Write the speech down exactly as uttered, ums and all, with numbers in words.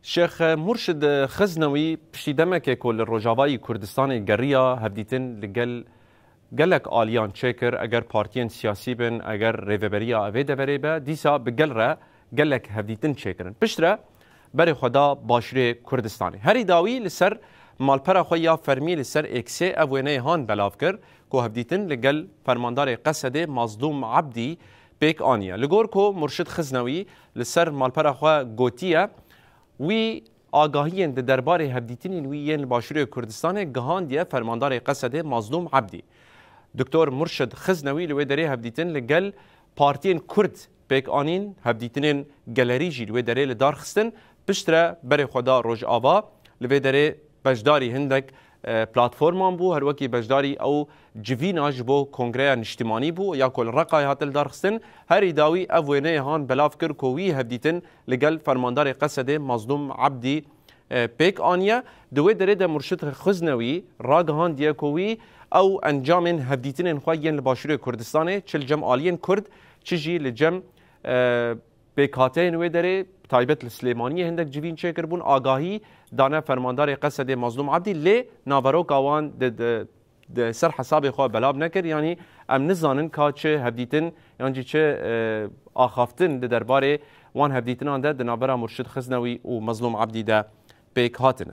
Şêx Murşid Xiznewî piştî demekê ku li Rojavayî Kurdistanê geriya, hevdîtin li gel gelek aliyan çêkir, eger partiyên siyasî bin, eger rêveberiya vê deverê be, dîsa bi gel re gelek hevdîtin çêkirin. Piştre berê xwe da Başûrê Kurdistanê. Herî dawî li ser malpera xwe ya fermî li ser Êksê ev wêneyê han belav kir ku hevdîtin li gel fermandarê Qesedê Mazlûm Ebdî pêk aniye. Li gor ku Murşid Xiznewî li ser malpera xwe gotiye, wî agahiyên di derbarê hevdîtinên wî yên li Başûrê Kurdistanê gihandiye fermandarê Qesedê Mazlûm Ebdî. Doktor Murşid Xiznewî li wê derê hevdîtin li gel partiyên Kurd pêk anîn, hevdîtinên gelerî jî li wê derê li dar xistin. Piştre berê xwe da Rojava, li vê derê beşdarî hindek, e, platforman bû, her wekî beşdarî ew civîna ji bo Kongreya Niştimanî bû, ya ku li Reqayê hate li dar xistin. Herî dawî ev wêneyê han belav kir ku wî hevdîtin li gel fermandarê Qesedê Mazlûm Ebdî, e, pêk aniye. Di wê derê de Murşid Xiznewî ragihandiye ku wî ew encamên hevdîtinên xwe yên li Başûrê Kurdistanê, çi li cem aliyên Kurd, çi jî li cem, e, pêkhateyên wê derê, bi taybet li Silêmaniyê hindek civîn çêkiribûn, agahî dane fermandarê Qesedê Mazlûm Ebdî, lê naveroka wan di, di, di ser hesabê xwe belav nekir. Yanî em nizanin ka çi hevdîtin yan jî çi, e, axaftin di derbarê wan hevdîtinan de di navbera Murşid Xiznewî û Mazlûm Ebdî de pêk hatine.